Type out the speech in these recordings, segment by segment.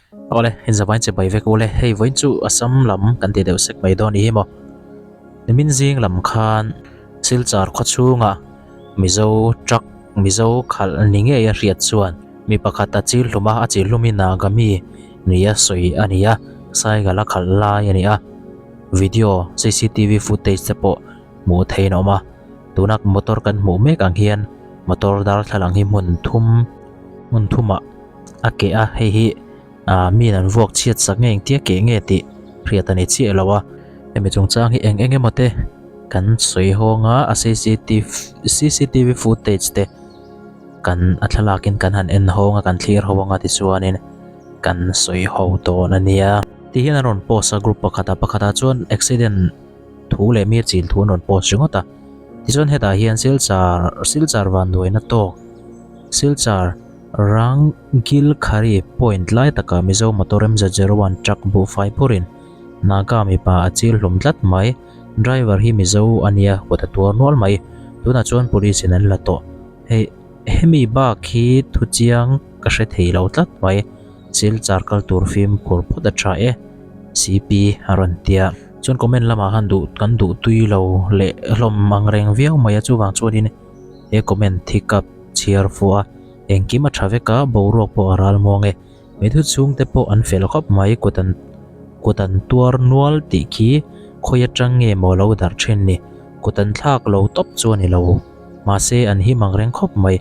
Awle, inzavain che bai vek ule, hei vawiin chu Assam lam kan ti deuh sek mai dawn ni hi maw. Nimin zing lam khan Silchar khaw chhunga Mizo truck Mizo khalh ni ngei a hriat chuan mi pakhat a chil hlum a, a chil hlum hi Naga mi nia sawi a ni a, cycle a khalh lai a ni a, video cctv footage te pawh hmuh theihin a awm a, tuna motor kan hmuh mek ang hian motor darthlalang hi hmun thum hmun thumah a keh a hei hi ah min an vuak chhiat sak nge engtia keh nge tih hriat a ni chiah lo a hemi chungchang hi eng eng emaw te kan sawi hawng a a cctv footage te kan a thlalak in kan han en hawng a kan thlir ho anga tichuanin kan sawi ho dawn a nia. Ti hian an rawn post a group pakhat ah pakhat ah chuan accident thu leh mi chil thu an rawn post ringawt a tichuan hetah hian silchar silchar vanduaina tawk silchar Rangilkhari point lai takah Mizo motor MZ01 truck buhfai phurin Naga mipa a chil hlum tlat mai. Driver hi Mizo a nia kut a tuar nual mai. Tunah chuan police in an la tawh. Hei hemi bak hi thu chiang ka hre thei lo tlat mai. Silchar kal tur fimkhur phawt a tha e. CP a rawn tia. Chuan comment lamah khan duh kan duh tui lo leh hlawm ang reng viau mai a chuvang chuanin he comment thi ka chhiar fuh a, engkim a tha vek a, boruak pawh a ral muang e. Mithu chhungte pawh an fel khawp mai, kut an kut an tuar nual tih khi khawi atang nge maw lo darh thin ni, kut an thlak lo tawp chu a ni lo. Mahse an him ang reng khawp mai.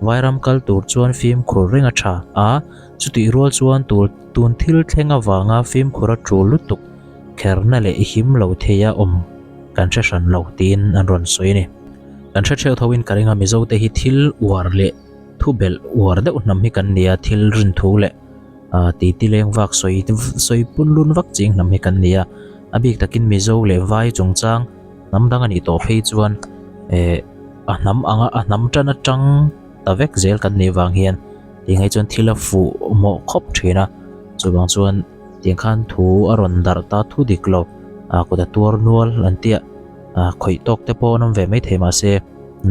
Vairam kal tur chuan fimkhur reng a tha a, chutih rual chuan tur tun thil thleng avanga fimkhur a tul lutuk kherna leh him lo theia awm kan hre hran lo tiin an rawn sawi a ni. Kan hre theuh tho in ka ring a, Mizo te hi thil uar leh thu belh uar deuh hnam hi kan ni a, thil rin thu leh ah ti ti leng vak sawi sawi pun lun vak ching hnam hi kan ni a, a bik takin Mizo leh Vai chungchang hnam dang a nih tawh phei chuan eh a hnam anga a hnam tan atang ta vek zel kan nih vang hian tingai chuan thil a fuh mawh khawp thin a, chuvang chuan tiang khan thu a rawn darh ta thu dik lo ah kut a tuar nual an tia. Ah khawih tawk te pawh an awm ve maithei mahse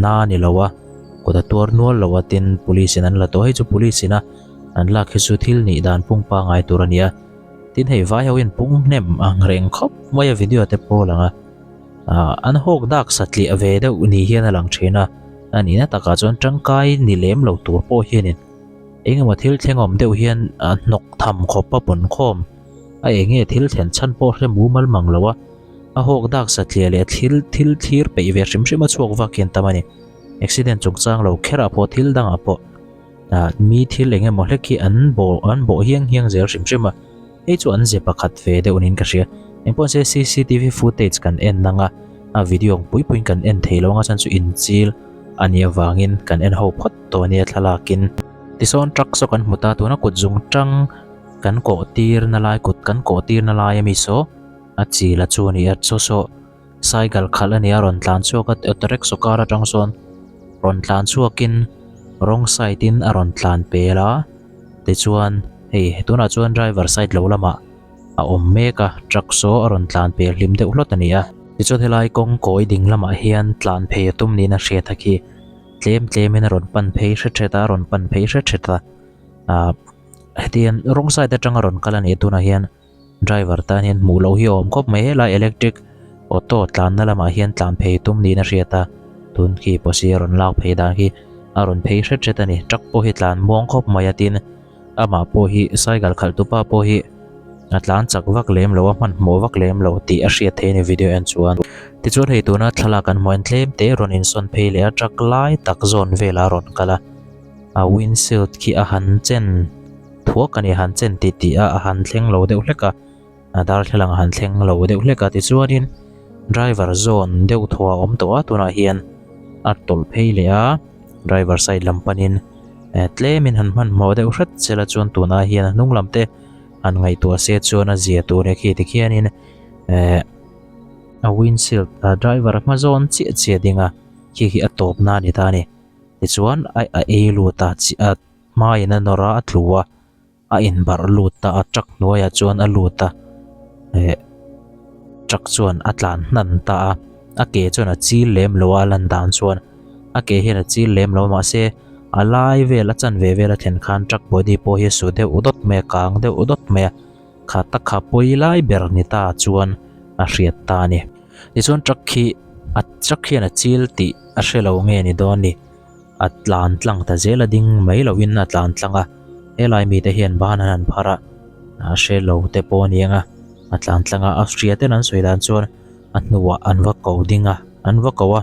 na a ni lo a kut a tuar nual lo a tin police in an la tawh hei chu police in a an lak hi chu thil nih dan pung pangai tur a ni a tin hei vai ho in pung hnem ang reng khawp mai a video te pawh a lang a ah an hawk dak satliah ve deuh ni hian a lang thin a a nihna takah chuan tangkai ni lem lo tur pawh hianin engemaw thil thleng awm deuh hian a hnawk tham khawp a pawn khawm a eng nge thil thlen chhan pawh hre mumal mang lo a. A hawk dak satliah leh thil thil thlir peih ve hrim hrim a chhuak vak hian tam a ni. Accident chungchang lo kherah pawh thil dangah pawh ah mi thil eng emaw hlek hi an bawh an bawh hiang hiang zel hrim hrim a. Hei chu an ze pakhat ve deuh niin ka hria. Engpawh se cctv footage kan en ang a, a video ang pui puiin kan en thei lo ang a chhan chu inchil a nih avangin kan en ho phawt tawh a nia thlalak-in. Tisawn truck saw kan hmu ta tuna kut zung tang kan kawh tir na lai kut kan kawh tir na lai ami saw. A chil a chu a ni a saw saw cycle khalh a ni a rawn tlan chhuak a auto rickshaw car atang sawn rawn tlan chhuakin wrong side in a rawn tlan pel a tichuan hei tunah chuan driver side lo lamah a awm mek a truck saw a rawn tlan pel hlim deuh hlawt a ni a tichuan helai kawng kawi ding lamah hian tlan phei a tum niin a hriat a khi tlem tlem in a rawn pan phei hret hret a a rawn pan phei hret hret a ah hetiang wrong side atanga rawn kal a ni a tunah hian. Driver tan hian hmuh loh hi a awm khawp mai helai electric auto tlanna lamah hian tlan phei tum niin a hriat a tun khi pawsi a rawn lak phei dan khi a rawn phei hret hret a ni truck pawh hi tlan muang khawp mai a tin amah pawh hi cycle khalh tu pa pawh hi a tlan chak vak lem lo a hmanhmawh vak lem lo tih a hriat theih a ni video en chuan tichuan hei tuna thlalak kan hmuh hian tlem te rawn insawn phei leh a truck lai tak zawn velah a rawn kal a a windshield khi a han chen. Thuak a ni han chen ti tih a a han thleng lo deuh hlek a, a darthlalang a han thleng lo deuh hlek a tichuanin driver zawn deuh thaw a awm tawh a tunah hian a tawlh phei leh a driver side lam panin eh tlemin han hmanhmawh deuh hret sela chuan tunah hian a hnung lam te han ngaihtuah se chuan a zia tur e khi tikhianin eh a windshield a driver hma zawn chiah chiah ding a khi khi a tawp na a ni ta a ni tichuan a a ei lut a chi a. Hmaiin a nawr a, a tlu a, a inbarh lut ta a, truck hnuaiah chuan a lut a, eh truck chuan a tlan hnan ta a, a ke chuan a chil lem lo a, a lan dan chuan a ke hian a chil lem lo a mahse A lai vel a chanve vel a thlen khan truck body pawh hi a su deuh dawt mai a, kang deuh dawt mai a, kha tak kha pawi lai ber ni ta chuan a hriat ta a ni. Tichuan truck khi a truck hian a chil tih a hre lo nge ni dawn ni, a tlan tlang ta zel a ding mai loin a tlan tlang a, helai mite hian ban an han phar a, a hre lo te pawh a ni ang a, a tlan tlang a, Austria ten an sawi dan chuan a hnuah an va ko ding a, an va ko a,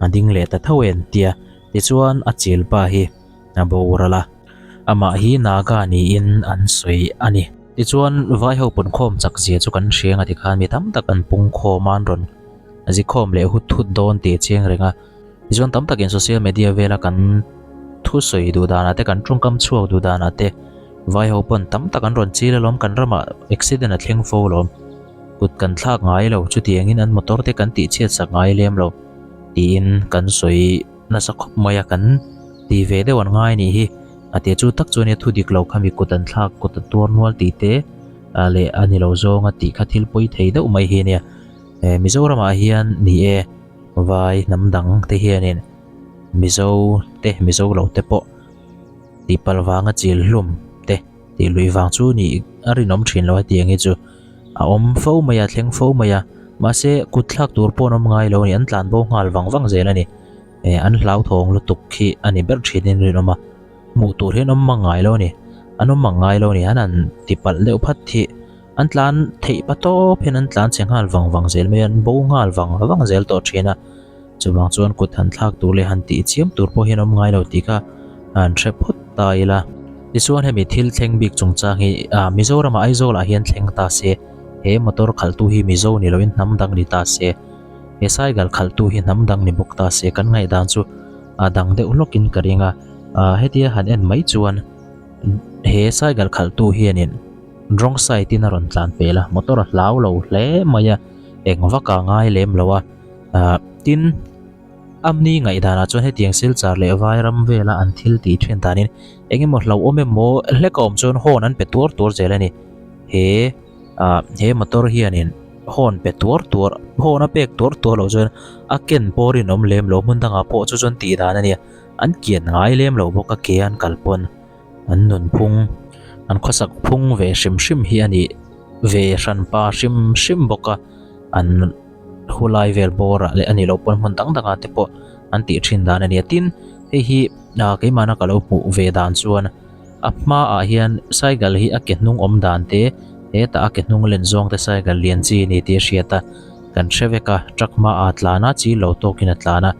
a ding leh ta tho e an tia. Tichuan a chil pa hi a boral a, amah hi Naga niin an sawi a ni. Tichuan vai ho punkhawm chak zia chu kan hria ang a tikhan mi tam tak an pungkhawm a, an rawn zikhawm leh hut hut dawn tih a chiang reng a. Tichuan tam takin social media vela kan thusawi duh danah te kan tawngkam chhuak duh danah te vai ho pawn tam tak an rawn chil alawm kan ramah accident a thleng fo alawm kut kan thlak ngai lo chutiangin an motor te kan tihchhiat sak ngai lem lo. Tiin kan sawi nasa khawp mai a, kan ti ve deuh an ngai anih hi. A tia chu tak chuan thu dik lo kha mi kut an thlak kut a tuar nual tih te leh a ni lo zawng a tih kha thil pawi thei deuh mai hi ania. Mizoramah hian ni e vai hnam dang te hianin Mizo te Mizo lo te pawh tihpalh vanga chil hlum te tih luih vang chu nih a rinawm thin lo hetiang hi chu a awm fo mai a thleng fo mai a mahse kut thlak tur pawh an awm ngai lo a ni an tlan bo nghal vang vang zel a ni eh an hlauthawng lutuk khi a ni ber thin in rinawm a hmuh tur hi an awm mang ngai lo a ni an awm mang ngai lo a ni an han ti palh deuh phat hi an tlan theih pa tawp hian an tlan chhe nghal vang vang zel mai a an bo nghal vang vang zel tawh thin a. Chuvang chuan kut han thlak tur leh han tih chiam tur pawh hian awm ngai lo tih kha an hre phawt ta ila. Tichuan hemi thil thleng bik chungchang hi ah Mizoramah Aizawlah hian thleng ta se, he motor khalhtu hi Mizo ni loin hnam dang ni ta se, he cycle khalhtu hi hnam dang ni bawk ta se kan ngaihdan chu a dang deuh hlawkin ka ring a. Ah hetia han en mai chuan he cycle khalhtu hianin wrong side in a rawn tlan pel a, motor a hlau lo hle mai a, eng vak a ngai lem lo a. Ah tin amni ngaihdanah chuan hetiang silchar leh vairam vela an thil tih then danin eng emaw hlauhawm emaw hlek a awm chuan horn an pe tuar tuar zel a ni he ah he motor hianin horn pe tuar tuar horn a pek tuar tuar loh chuan a ken pawh rinawm lem lo hmun dangah pawh chu chuan tih dan a nia an kian ngai lem lo bawk a ke an kal pawn an nunphung an khawsak phung ve hrim hrim hi a nih ve hranpa hrim hrim bawk a an. Khulai vel bawrah leh a nih loh pawn hmun dang dangah te pawh an tih thin dan a ni a tin hei hi ah keimahna ka lo hmuh ve dan chuan a hmaah hian cycle hi a ke hnung awm dan te hetah a ke hnung len zawng te cycle lian chi a ni tih a hriat a kan hre vek a truck hmaah a tlan a chi lo tawkin a tlan a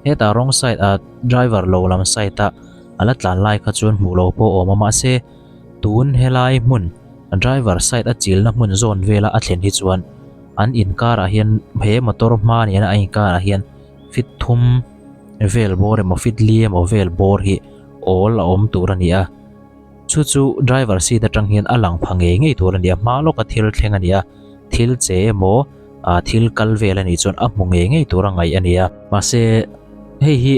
hetah wrong side ah driver lo lam side a a la tlan lai kha chuan hmuh loh pawh a awm a mahse tun helai hmun driver side a chilna hmun zawn vela a thlen hi chuan. An inkarah hian he motor hma nena a inkarah hian fit thum vel bawr emaw fit li emaw vel bawr hi awl a awm tur a ni a chu chu driver seat atang hian a lang pha ngei ngei tur a ni a hma lawka thil thleng a ni a thil che emaw ah thil kal vel a nih chuan a hmu ngei ngei tur a ngaih a ni a mahse hei hi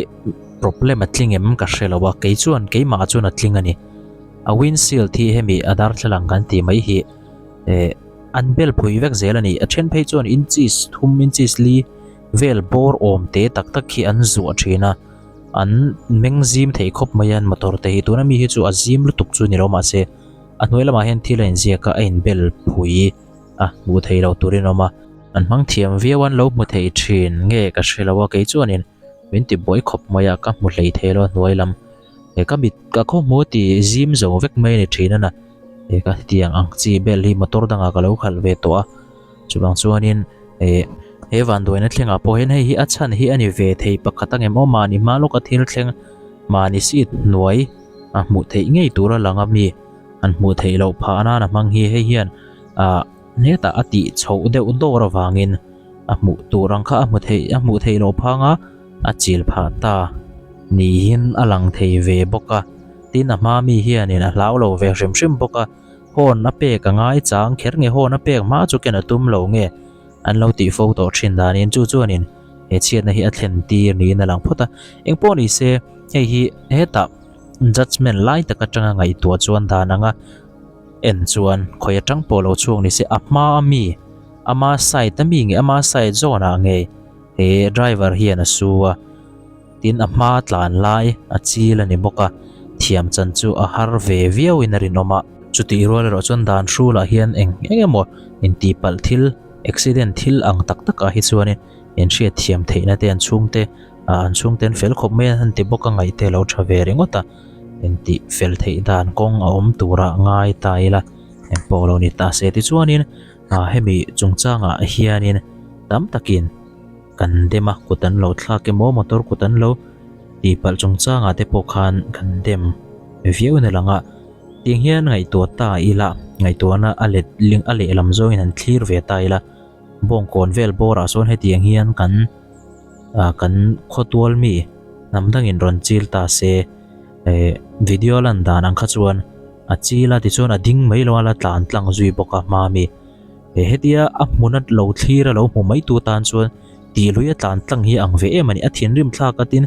problem a tling em ka hre lo a kei chuan keimah chuan a tling a ni a windshield hi hemi a darthlalang kan tih mai hi. Eh an bel phui vek zel a ni a then phei chuan inches thum inches li vel bawr awm te tak tak hi an zuah thin a an meng zim thei khawp mai a an motor te hi tuna mi hi chu a zim lutuk chu ni lo mahse a hnuai lamah hian thil a inziak a a inbel phui a hmuh theih loh turin a awm a an hmang thiam viau an lo hmu thei thin nge ka hre lo a kei chuanin min ti buai khawp mai a ka hmu hlei thei lo a hnuai lam he ka mit ka khaw hmu tih zim zo vek mai a ni thin a na he ka hetiang ang chi bel hi motor dangah ka lo khalh ve tawh a chuvang chuanin eh he vanduaina thlengah pawh hian hei hi a chhan hi a ni ve thei pakhat ang em aw mahni hma lawka thil thleng mahni seat hnuai a hmuh theih ngei tura lang a mi an hmuh theih loh phah nana hmang hi hei hian ah hetah a tih chhoh deuh dawr avangin a hmuh tur ang kha a hmu theih a hmuh theih loh phang a a chil phah ta niin a lang thei ve bawk a tin a hma mi hianin a hlau lo ve hrim hrim bawk a horn a pek a ngai chang kher nge horn a pek hma chu ken a tum lo nge an lo tih fo tawh thin danin chu chuanin he chhiatna hi a thlen tir niin a lang phawt a engpawh ni se hei hi hetah judgement lai tak atanga ngaihtuah chuan dan anga en chuan khawi atang pawh lo chhuak ni se a hma ami ama side ami nge ama side zawnah nge he driver hian a su a. Tin, a hma tlan lai a chil a ni bawk a, thiam chan chu a har ve viauin a rinawm a. Chutih rual erawh chuan dan hrulah hian eng eng emaw intihpalh thil, accident thil ang tak takah hi chuanin inhriat thiam theihna te an chhungte ah an chhungte an fel khawp mai a, an ti bawk a, ngaihte a lo tha ve ringawt a, intih fel theih dan kawng a awm turah ngai ta ila engpawh lo ni ta se. Tichuanin ah hemi chungchangah hianin tam takin kan dem a, kut an lo thlak emaw motor kut an lo tihpalh chungchangah te pawh khan kan dem viau in a lang a, tiang hian ngaihtuah ta ila ngaihtuahna a let a lehlam zawngin han thlir ve ta ila bawngkawn vel bawrah sawn hetiang hian kan ah kan khawtual mi hnam dangin rawn chil ta se eh video lan dan ang kha chuan a chil a tichuan a ding mai lo a la tlan tlang zui bawk a hma mi. He hetia a hmuna lo thlir a lo hmu mai tu tan chuan tih lui a tlan tlang hi ang ve em a ni. A thinrim thlak a tin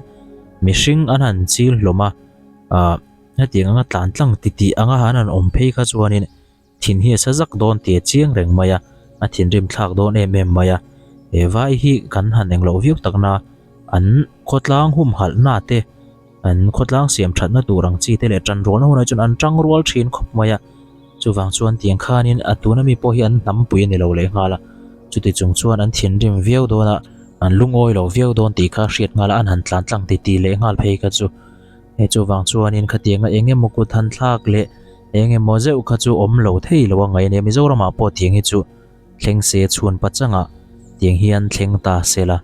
mihring an han chil hlawm a, ah hetiang anga tlan tlang titih anga han han awm phei kha chuanin thin hi a sa zak dawn tih a chiang reng mai a, a thinrim thlak dawn em em mai a. He vai hi kan han englo viau tak na an khawtlang humhalhna te An khawtlang siam thatna tur ang chi te leh tan rualna hunah chuan an tang rual thin khawp mai a, chuvang chuan tiang khanin a tuna mi pawh hi an hnampui a ni lo leh nghal a, chuti chung chuan an thinrim viau dawn a, an lungawi lo viau dawn tih kha hriat nghal a, an han tlan tlang ti ti leh nghal phei kha chu. Hei chuvang chuanin khatianga eng emaw kut han thlak leh eng emaw zeuh kha chu awm lo thei lo a ngaih a nia, Mizoramah pawh tiang hi chu Thleng se chhun pachangah tiang hian thleng ta se la,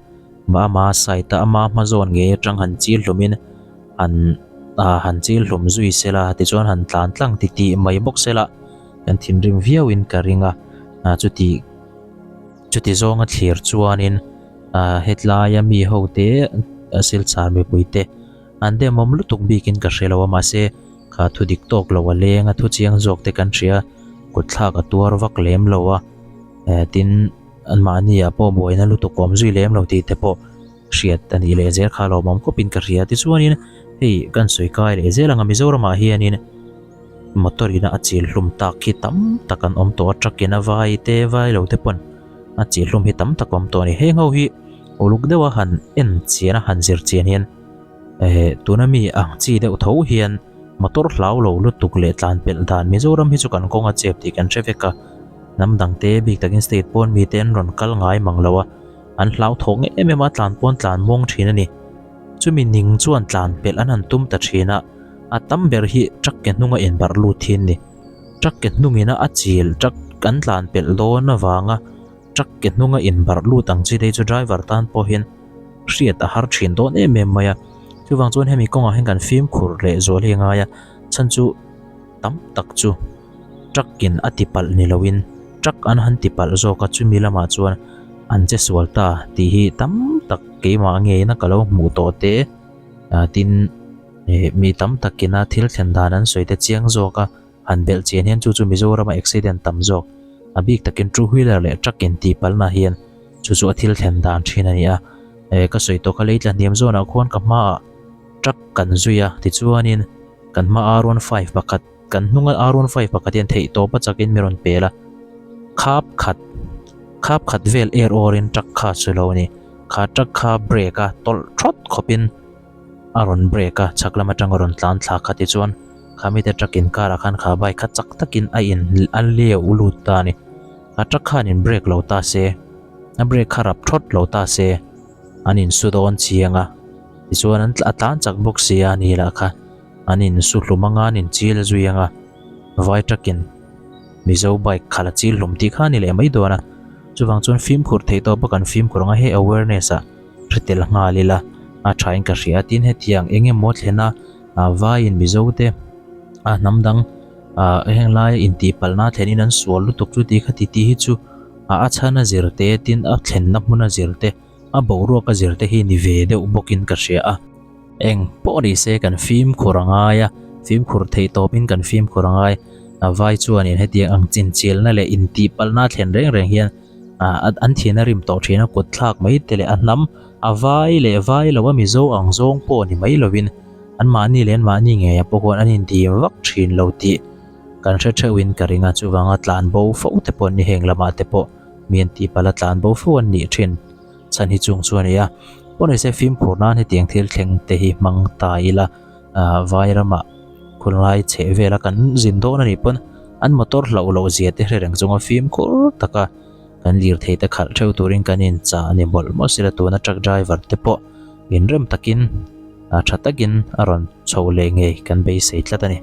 ama side a ama hma zawn ngei atang han chil hlawmin han ah han chil hlawm zui se la tichuan han tlan tlang ti tih mai bawk se la kan thinrim viauin ka ring a, ah chuti chuti zawnga thlir chuanin ah hetlai a mi ho te silchar mipui te an demawm lutuk bikin ka hre lo a mahse kha thu dik tawk lo a leng a thu chiang zawk te kan hria kut thlak a tuar vak lem lo a eh tin an mahni ah pawh buaina lutuk awm zui lem lo tih te pawh hriat a nih leh zel kha lawmawm khawpin ka hria tichuanin hei kan sawi kai leh zel ang a Mizoram ah hianin motor in a chil hlum tak hi tam tak an awm tawh a truck in a vai te vai lo te pawn a chil hlum hi tam tak a awm tawh a ni heng ho hi uluk deuh a han en chian a han zir chian hian Eh, tuna mi ang chi deuh tho hian motor hlau lo lutuk leh tlan pelh dan Mizoram hi chu kan kawng a chep tih kan hre vek a, hnam dang te bik takin state pawn mite an rawn kal ngai mang lo a, an hlau thawk nge em em a tlan pawn tlan muang thin a ni. Chumi ning chuan tlan pelh an han tum ta thin a, a tam ber hi truck ke hnunga inbarh lut hi an ni. Truck ke hnungina a chil truck an tlan pelh dawn avanga Truck ke hnunga inbarh lut ang chi te chu driver tan pawh hian hriat a har thin dawn em em mai a, chuvang chuan hemi kawngah hian kan fimkhur leh zual hi a ngai a, chhan chu tam tak chu truck in a ti palh ni loin truck an han ti palh zawk a chumi lamah chuan an che sual ta tih hi tam tak keimah ngeina ka lo hmuh tawh te tin eh mi tam takin a thil thlen dan an sawi te chiang zawk a. Han belh chian hian chu chu Mizorama accident tam zawk, a bik takin two wheeler leh truck in tih palna hian chu chu a thil thlen dan thin a ni a. Eh ka sawi tawh kha lei tla hniam zawnah khuan ka hmaah truck kan zui a, tichuanin kan hma R15 pakhat, kan hnunga R15 pakhat hian theih tawpa chakin mi rawn pel a, khap khat, khap khat vel er awrin truck kha chu lo a ni. Kha truck kha brake a tawlh thawt khawpin a rawn break a, chhak lam atang a rawn tlan thla kha tichuan kha mite truck inkarah khan kha bike kha chak takin a in a leu lut ta a ni. Kha truck khan in break lo ta se, a break kha rap thawt lo ta se an in su dawn chiang a, tichuan an a tlan chak bawk si a ni lah kha an in su hlum anga an in chil zui anga vai truck in Mizo bike khalh a chil hlum tih kha a ni leh mai dawn a, chuvang chuan fimkhur theih tawp a kan fimkhur anga hei awareness ah hre tel nghal ila a tha in ka hria tin hetiang eng emaw thlen a ah vaiin Mizo te a hnam dang ah heng laia intihpalhna thlen in an sual lutuk chu tih kha ti tih hi chu ah a chhan a zir te tin a thlenna hmun a zir te a boruak a zir te hi ni ve deuh bawk in ka hria a. Eng pawh ni se kan fimkhur a ngai a, fimkhur theih tawp in kan fimkhur a ngai a vai chuanin hetiang ang chinchilna leh intihpalhna thlen reng reng hian ah an thian a rim tawh thin a kut thlak mai te leh a hnam a vai leh vai lo a Mizo ang zawng pawh ni mai lovin anmahni leh anmahni ngeiah pawh khuan an indim vak thin lo tih kan hre theuhin ka ring a chuvanga tlan bo fo te pawh an ni heng lamah te pawh mi an tihpalh a tlan bo fo an nih thin chhan hi chung chu a ni a. Pawh nise fimkhur nan hetiang thil thleng te hi hmang ta ila vai ramah khawlai chheh vela kan zin dawn a nih pawn an motor hlauh loh zia te hre reng chunga fimkhur taka kan lirthei te khalh theuh turin kan inchah a ni mawlh mawlh sila tuna truck driver te pawh inrem takin tha takin a rawn chho leh ngei kan beisei tlat a ni.